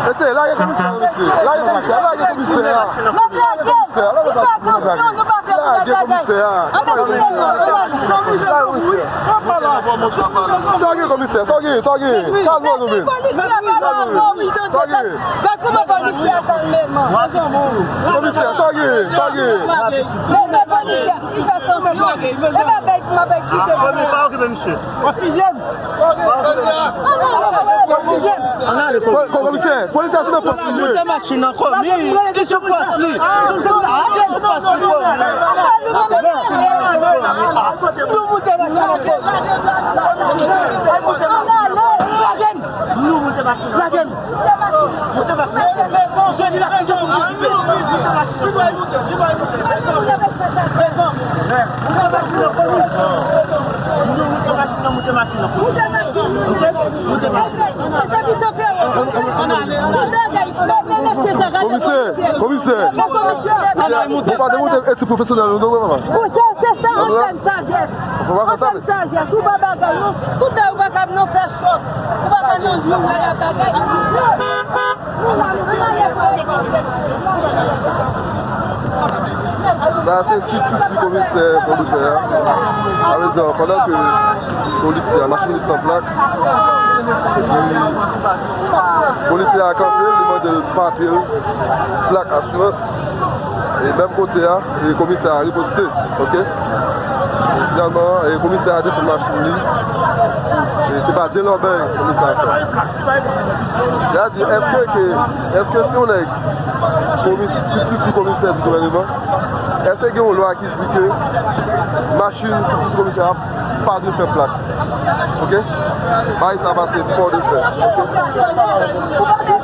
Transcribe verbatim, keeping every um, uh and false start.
Mesye, lage komisè a, mesye. Lage komisè a, lage komisè a. Lage komisè a, lage komisè a. Lage komisè a. Sa w gen komisè, sa w gen, sa w gen. Kalme w nou menm. Kalme w. Sa w gen. Komisè, sa w gen, sa w gen. Premye pa okipe misye. Ko-, komisè, polis la se nan pòs li ye. Moute machin nan komi. Ki sou pòs li? A, ki sou pòs li komi? Nou moute machin nan komi. Nou moute machin nan. Lage m. Moute machin nan. Moute machin nan. Moute machin nan. Komisè, komisè. Ou pa demoute etid pwofesyonèl ou non, mama. Ou se, se sa, anfèm sajès. Anfèm sajès, ou pa bagay non. Tout lè ou pa kab non fè chòk. Ou pa ka nan jou wè la bagay. Sa se sititi komisè Pòdpè a. Sa vle di, pandan ke polisye a, machin li san plak, epi polisye a kanpe, li mande l pate l plak asirans. E menm kote a, e komisè a riposte, oke? E finalman, e komisè a desann machin li. E se pa delòbèy komisè a fè. Li a di, èske ke, èske si yon nèg komis-, sititi komisè di gouvèneman, èske gen yon lwa ki di ke machin sititi komisè a pa dwe fè plak? Oke? Bagay sa pase Pòdpè. Oke?